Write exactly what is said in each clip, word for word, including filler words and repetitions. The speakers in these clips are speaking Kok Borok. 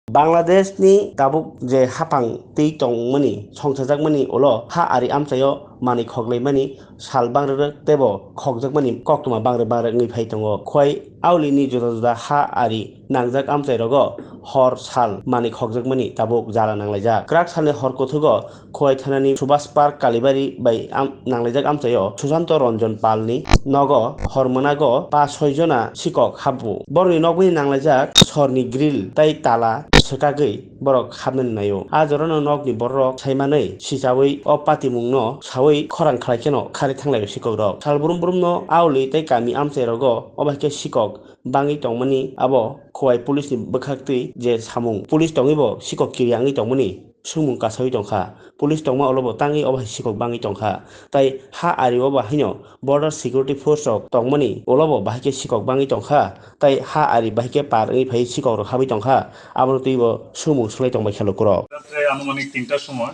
Bangladeshni tabuk je haphang twi tongmani songchajakmani ulo ha ari amchaio manwi khoklaimani sal bangrwrwk teibo khokjakmani koktwma bangrwk bangrwk wngwi phai tongo. Khwai aulini juda juda ha ari nangjak amchairogo hor sal manwi khokjakmani tabuk jala nanglaijak. Kwrak salni hor kuthugo Khwai thanani Subhash Park Kalibari bai am-, nanglaijak amchaio Susanto Ranjan Palni nogo hor mwnago pa soi jona sikok habu. Borokni nokni nanglaijak sorni grill tei tala swkagwi borok hapnani naio. A jorano nokni bororok saimanwi sichaui o patimungno saui khorang khlai kheno khari thanglaio sikokrok. Sal brum brumno auli tei kami amchairogo obo hai khe sikok bangwi tongmani abo Khwai police ni bwkhaktwi je samung police tongwibo sikok kiriya wngwi tongmani swngmung kasaui tongkha. Police tongma ulobo tangwi obo hai sikok bangwi tongkha. Tai ha ari obo haino border security force rok tongmani ulobo bahai khe sikok bangwi tongkha. Tai ha ari bahai khe par wngwi phai sikok rok habwi tongkha. Abono twibo swngmung swlai tongbai kha lukurok. রাত্রে আনুমানিক তিনটার সময়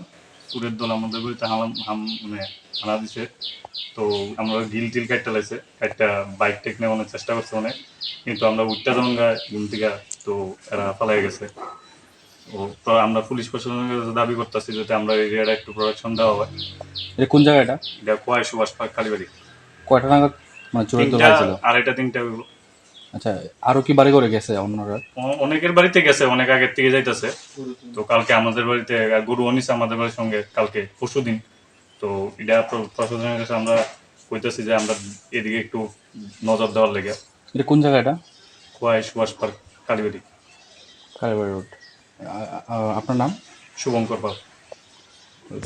চোরের দল আমাদের বাড়িতে হামলা হাম মানে হানা দিছে। তো আমরা গ্রিল টিল কাটতে লাগছে, একটা বাইক টেক নেওয়ানোর চেষ্টা করছে অনেক, কিন্তু আমরা উঠতে যখন ঘুম থেকে, তো এরা পালাই গেছে। ও, তো আমরা পুলিশ প্রশাসনের কাছে দাবি করতেছি যাতে আমরা এরিয়াটা একটু প্রোটেকশন দেওয়া হয়। এটা কোন জায়গা এটা? এটা কোয়াই সুভাষ পার্ক কালীবাড়ি। কয়টা নাগাদ মানে চোরের দল তিনটা, আইছিল? আড়াইটা তিনটা হইব। আচ্ছা, আরো কি বাড়ি ঘরে গেছে অন্যরা? অ-, অনেকের বাড়িতে গেছে, অনেক আগের থেকে যাইতেছে। তো কালকে আমাদের বাড়িতে, আর গরু আনিছে আমাদের বাড়ির সঙ্গে কালকে, পরশু দিন। তো এটা প্র-, প্রশাসনের কাছে আমরা কইতেছি যে আমরা এদিকে একটু নজর দেওয়ার লেগে। এটা কোন জায়গা এটা? কোয়াই সুভাষ পার্ক, কালীবাড়ি। কালীবাড়ি রোড। আ-, আ-, আপনার নাম? শুভঙ্কর পাল।